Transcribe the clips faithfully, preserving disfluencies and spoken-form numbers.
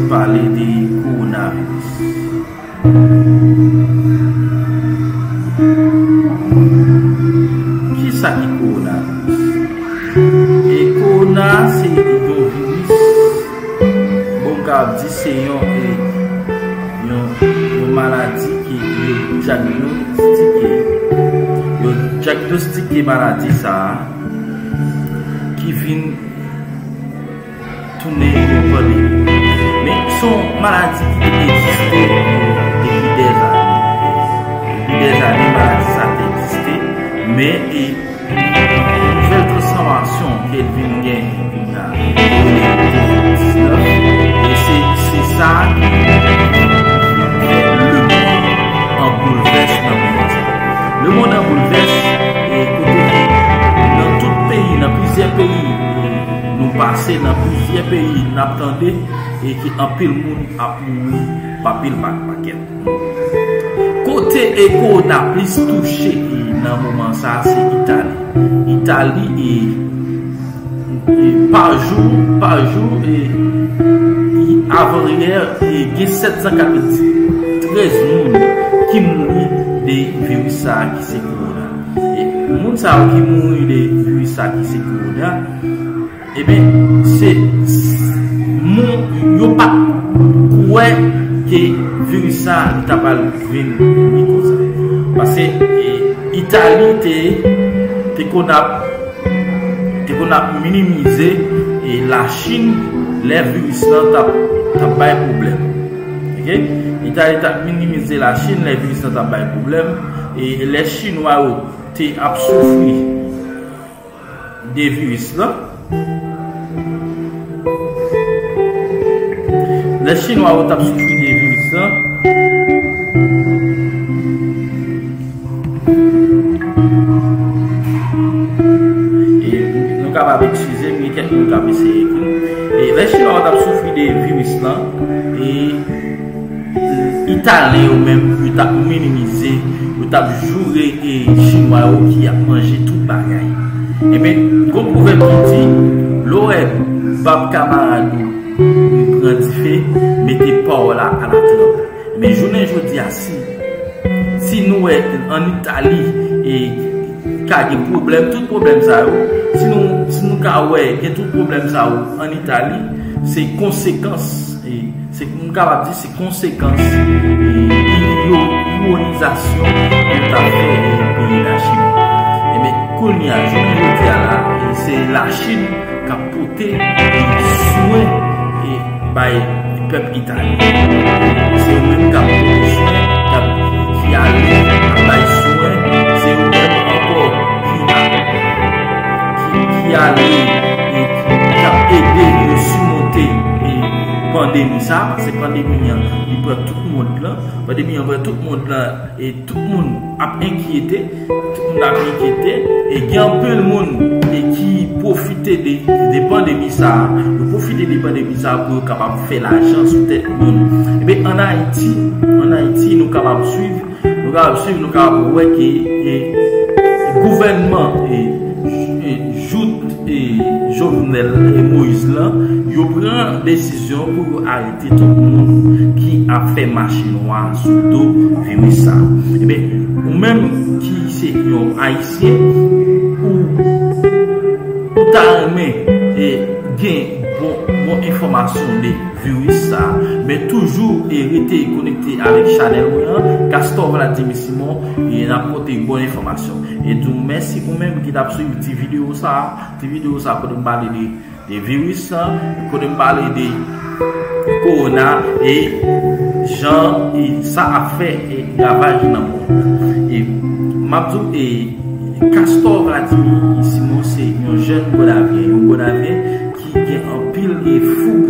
Pale de kowonaviris. Kisa ki kowonaviris? E kowona se yon viris. Bon, m ka di se yon, e, yon, yon maladi ke yo dyagnostike. Yo dyagnostike maladi sa a ki vin tounen yon pandemi. Men se yon maladi ki te egziste depi dèzane. Depi dèzane, maladi sa te egziste, men e nouvèl transfòmasyon ke l vin gen kounye a, yo rele kovid diznèf, e se, se sa ki fè lemonn an boulvès nan moman sa. Lemonn an boulvès, e kote ke nan tout peyi, nan plizyè peyi, e nou pase nan plizyè peyi, n ap tande, e ke anpil moun ap mouri pa pil pa pakèt. Kote e kowona plis touche, e nan moman sa, se Itali. Itali, e, e pa jou, pa jou, e, e avan yè, e gen sèt san katrevenditrèz moun ki mouri de viris sa a ki se kowona. E moun sa yo ki mouri de viris sa a ki se kowona, ebyen, se, s-, moun, yo pa t kwè ke viris sa a li ta pral vin li konsa. Paske, e, Itali te, te konn ap, te konn ap minimize, e, Lachin lè viris lan t ap, t ap bay pwoblèm. Oke? Itali t ap minimize Lachin lè viris lan t ap bay pwoblèm. E lè Chinwa yo te ap soufri de viris lan. Lè Chinwa yo t ap soufri de viris lan, e nou kapab eskize m, gen kèk moun k ap eseye ekri m. E lè Chinwa yo t ap soufri de viris lan, e Italyen yo menm, yo t ap minimize, yo t ap joure, e, Chinwa yo ki ap manje tout bagay. Ebyen, gon pwovèb ki di, lè w wè bab kamarad ou li pran dife, mete pa w la a la tranp. Men jounen jodi a, si, si nou wè ann Itali, e, ka gen pwoblèm, tout pwoblèm sa yo, si nou, si nou ka wè gen tout pwoblèm sa yo ann Itali, se konsekans, e, se, m kapab di se konsekans, e, yo, kolonizasyon yo t ap fè, e, peyi Lachin. Ebyen, kounye a, jounen jodi a la, e, se Lachin k ap pote, e, swen, e, bay pèp Itali. Se yo menm k ap pote swen, k ap, ki ale ap bay swen, se yo menm ankò ki ap, ki, ki ale, e, k ap ede yo simonte, e, pandemi sa, paske pandemi an, li pran tout mond lan, pandemi an pran tout mond lan, e tout moun ap enkyete, tout moun ap enkyete, e gen anpil moun, e ki pwofite de, de pandemi sa a, yo pwofite de pandemi sa a pou yo kapab fè lajan sou tèt moun. Ebyen, ann Ayiti, ann Ayiti, nou kapab swiv, nou kapab swiv, nou kapab wè ke, e, gouvènman, e, e, jout, e, Jovenel, e, Moïse lan, yo pran desizyon pou yo arete tout moun ki ap fè mache nwa sou do viris sa. Ebyen, ou menm ki se yon Ayisyen, ou, ou ta renmen, e, gen bon, bon enfòmasyon de viris sa, men toujou, e, rete konekte avèk chanèl mwen an, Castor Vladimir Simon, e n ap pote bon enfòmasyon. E di w mèsi ou menm ki t ap swiv ti videyo sa, ti videyo sa kote m pale de, de viris lan, kote m pale de kowona e jan, e, sa ap fè, e, ravaj nan mond lan. E m ap di w, e, Castor Vladimir Simon se yon jèn Gònavyen, yon Gònavyen ki gen anpil, e, foug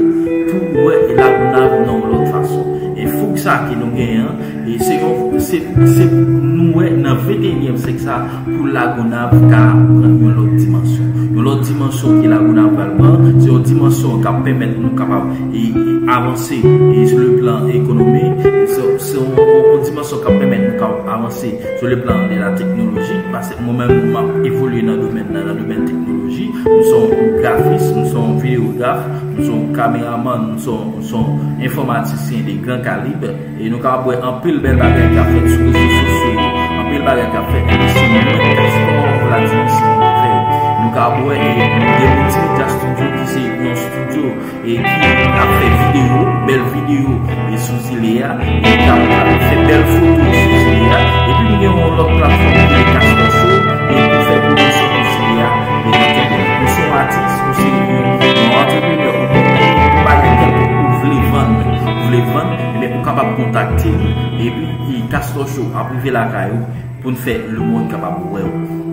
pou wè Lagonav nan yon lòt fason. E foug sa ke nou genyen an, e se yon, se, se nou wè nan venteyinyèm syèk sa pou Lagonav ka pran yon lòt dimansyon. Yon Lòt dimansyon ke Lagonav pral pran, se yon dimansyon k ap pèmèt nou kapab e, e, avanse e, sou le plan ekonomik. Se, se yon, yon, yon dimansyon k ap pèmèt nou kapab avanse sou le plan de la teknoloji. Paske mwen menm, m ap evolye nan domèn nan, nan domèn teknoloji. M se yon grafis, m se yon videograf, m se yon kameramann, m se yon, m se yon enfòmatisyen de gran kalib. E nou kapab wè anpil bèl bagay k ap fèt sou rezo sosyo yo, anpil bagay k ap fèt, epi se mwen, Castor Vladimir, ki fè yo. Nou kapab wè e, de Multimedia Studio, ki se yon estidyo e ki ap fè videyo, bèl videyo e sou zile a, e k ap fè bèl foto sou zile a. Epi m gen yon lòt platfòm ki rele Castor Show, e pou fè pwomosyon pou zile a. E nou se yon atis, nou se yon, yon antreprenè, ou, ou, ou pa gen kèk ou vle vann, ou vle vann, ebyen ou kapab kontakte m, epi e Castor Show ap rive lakay ou pou n fè lemonn kapab wè w.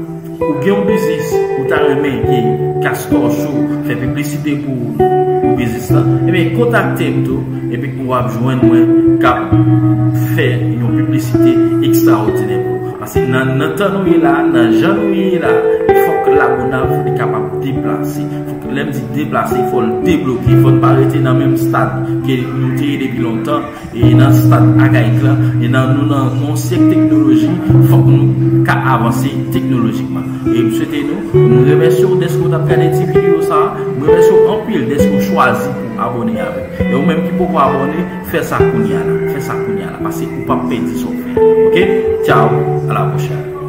Ou gen yon biznis, ou ta renmen ke Castor Show fè piblisite pou, pou biznis lan, ebyen kontakte m tou, epi w ap jwenn mwen k ap fè yon piblisite ekstraòdinè pou ou. Paske nan, nan tan nou ye la, nan jan nou ye la, fòk Lagonav li kapab deplase. Fòk, lè m di deplase, fò l debloke. Fò n pa rete nan menm stad ke nou te ye depi lontan. E nan stad akayik la, e nan nou nan yon syèk teknoloji, fòk nou ka avanse teknolojikman. E m swete nou, m remèsye w dèske w t ap gade ti videyo sa a. M remèsye w anpil dèske w chwazi pou abòne avè m. E ou menm ki poko abòne, fè sa kounye a la. Fè sa kounye a la. Paske ou p ap pèdi sa w fè. Oke? Tchao. A la pwochèn.